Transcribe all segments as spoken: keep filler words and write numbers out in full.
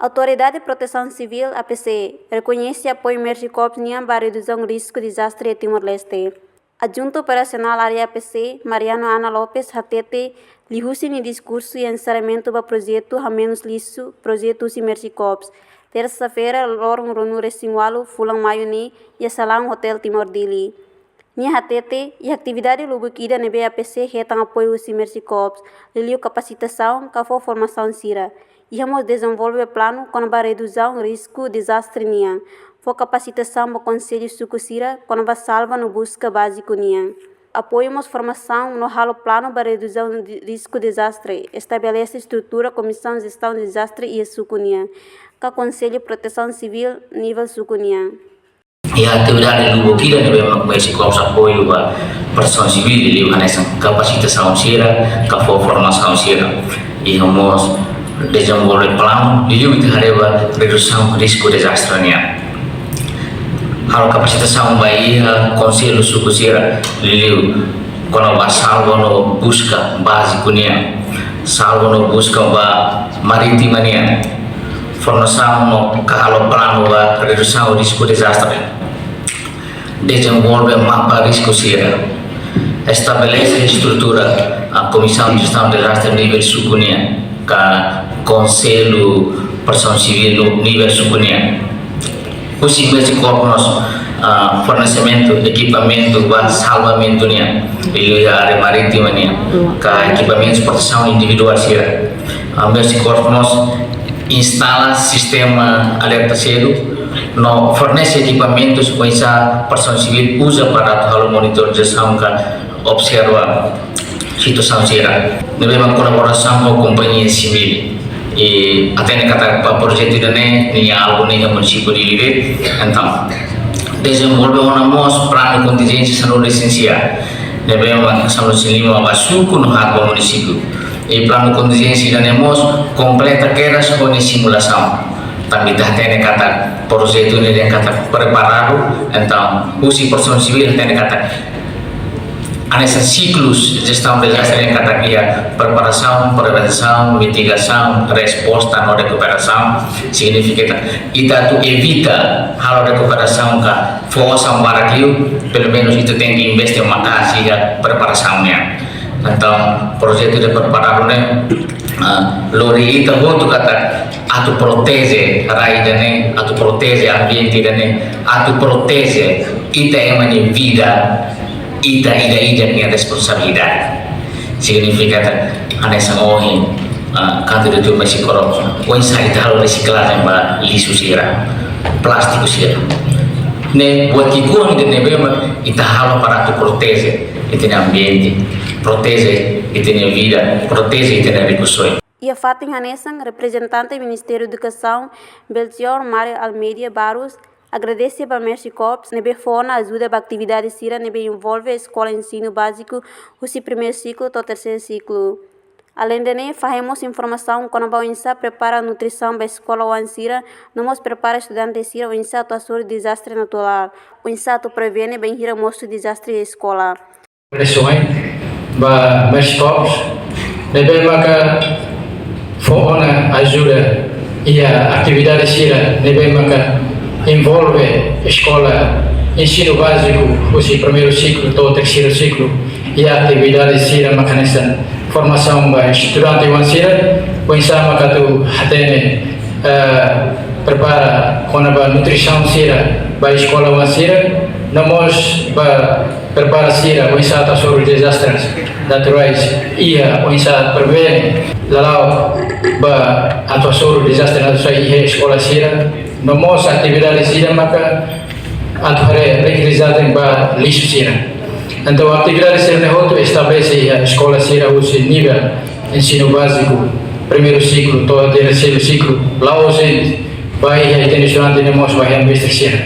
Autoridade Protesaun Sivíl, A P C, rekoñese apoiu Mercy Corps nian ba redusaun risku dezastre iha Timor-Leste. Adjuntu Operasionál Área A P C, Mariano Ana Lopes, hatete liuhusi nia diskursu iha ensaramentu ba projetu Hamenus Lixu, projetu husi Mercy Corps, tersa-feira, loron ruanulu-resin-ualu fulan Maiu ne'e, iha salaun Hotel Timor Dili. Nia hatete, iha atividade lubuk ida ne'ebé A P C hetan apoiu husi Mercy Corps, liuliu kapasitasaun ka fó formasaun sira. Iha mós dezenvolve planu kona-ba redusaun risku dezastre nian, fó kapasitasaun ba konsellu suku sira kona-ba salva no buska báziku nian. Apoiu mós formasaun no halo planu ba redusaun de risku dezastre, estabelese estrutura Komisaun Jestaun Dezastre iha suku nian, ka Konsellu Protesaun Sivíl nivel suku nian. Iha atividade lubuk ida ne'ebé mak Mercy Corps apoiu ba Protesaun Sivíl, liuliu hanesan kapasitasaun sira, ka fó formasaun sira. Iha mós dezenvolve planu, liuliu ita haree ba redusaun risku dezastre nian. Halo kapasitasaun ba iha konsellu suku sira, liuliu kona-ba salva no buska báziku nian, salva no buska ba marítima nian, formasaun no ka halo planu ba redusaun risku dezastre, dezenvolve mapa risku sira, estabelese estrutura, ah, Komisaun Jestaun Dezastre nivel suku nian, ka Konsellu Protesaun Sivíl nivel suku nian. Husi Mercy Corps mós, ah, fornesimentu ekipamentu ba salvamentu nian, liuliu iha área marítima nian, ka ekipamentu protesaun individuál sira. Ah, Mercy Corps mós instala sistema alerta sedu, no fornese ekipamentus oinsá Protesaun Sivíl uza para atu halo monitorizasaun ka observa situasaun sira. Ne'ebé mak kolaborasaun ho kompañia Simil. I hatene katak ba projetu ida-ne'e, nia alvu ne'e iha munisípiu Dili de'it. Entaun, dezenvolve ona mós planu kontinjénsia sanulu-resin-sia. Ne'ebé mak sanulu-resin-lima ba suku no haat ba munisípiu. I planu kontinjénsia ida-ne'e mós kompleta kedas ho nia simulasaun. Tanba ita hatene katak projetu ne'e dehan katak preparadu, entaun husi Protesaun Sivíl hatene katak hanesan siklus jestaun dezastre dehan katak iha preparasaun, prevensaun, mitigasaun, resposta no rekuperasaun. Signifika ita atu evita halo rekuperasaun ka fó osan barak liu, pelumenus ita tenke investe maka'as iha preparasaun nian. Entaun, projetu ida preparadu ne'e, ah, lori ita hotu katak atu proteje rai ida-ne'e, atu proteje ambiente ida-ne'e, atu proteje ita ema nia vida, ita ida-idak nia responsabilidade. Signifika katak hanesan ohin, ah, kantu ditu Mercy Corps, oinsá ita halo resiklajen ba lixu sira, plástiku sira. Ne'e buat ki'ikoan ida ne'ebé mak ita halo para atu proteje ita-nia ambiente, proteje ita-nia vida, proteje ita-nia rikusoin. Iha fatin hanesan, reprezentante Ministériu Edukasaun, Belchior Mário Almeida Barros, agradese ba Mercy Corps ne'ebé fó ona ajuda ba atividade sira ne'ebé envolve eskola ensinu báziku husi primeiru siklu to'o terseiru siklu. Aleinde ne'e, fahe mós informasaun kona-ba oinsá prepara nutrisaun ba eskola oan sira, no mós prepara estudante sira oinsá atu hasoru dezastre naturál, oinsá atu prevene bainhira mosu dezastre iha eskola. Resumen, ba Mercy Corps, ne'ebé maka fó ona ajuda iha atividade sira ne'ebé maka envolve eskola ensinu báziku husi primeiru siklu to'o terseiru siklu, iha atividade sira mak hanesan formasaun ba estudante oan sira, oinsá maka atu hatene, eh, prepara kona-ba nutrisaun sira ba eskola oan sira, no mós ba prepara sira oinsá atu hasoru dezastres naturais iha, oinsá prevene lala'ok ba atu hasoru dezastres naturais iha eskola sira, no mós atividade sira maka atu haree resiklajen ba lixu sira. Entaun, atividade sira-ne'e hotu estabelese iha eskola sira husi nivel ensinu báziku, primeiru siklu to'o terseiru siklu, la'ós de'it ba iha ita-nia estudante no mós ba iha mestre sira.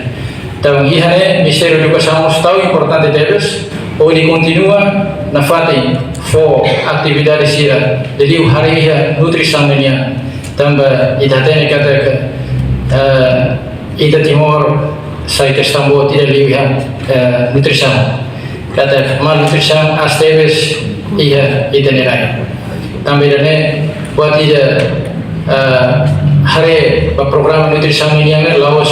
Entaun, iha ne'e Ministériu Edukasaun mós tau importante tebes, hodi kontinua nafatin fó atividade sira, liuliu haree iha nutrisaun nian. Tanba ita hatene katak, eh, ita Timor sai kestaun boot ida liu iha, eh, nutrisaun. Katak malnutrisaun aas tebes iha ita-nia rai. Tanba ida-ne'e buat ida, eh, haree ba programa nutrisaun ninian ne'e la'ós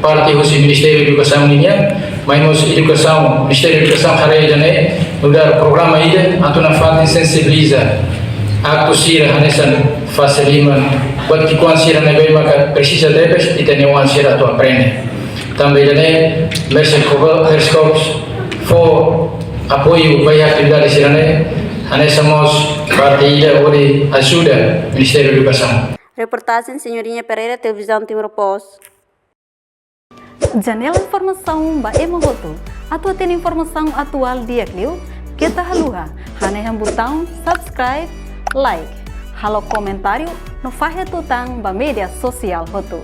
parte husi Ministériu Edukasaun ninian, maibé mós edukasaun, Ministériu Edukasaun haree ida-ne'e nu'udar programa ida atu nafatin sensibiliza aktu sira hanesan fase liman, buat ki'ikoan sira ne'ebé maka presiza tebes ita-nia oan sira atu aprende. Tanba ida-ne'e Mercy Corps, Mercy Corps fó apoiu ba iha atividade sira-ne'e, hanesan mós parte ida hodi ajuda Ministériu Edukasaun. Reportajen Senhorinha Pereira, Televizaun Timor Post. Janela informasaun ba ema hotu. Atu hatene informasaun atuál di'ak liu, keta haluha hanehan butaun subscribe, like, halo komentáriu no fahe tutan ba média sosiál hotu.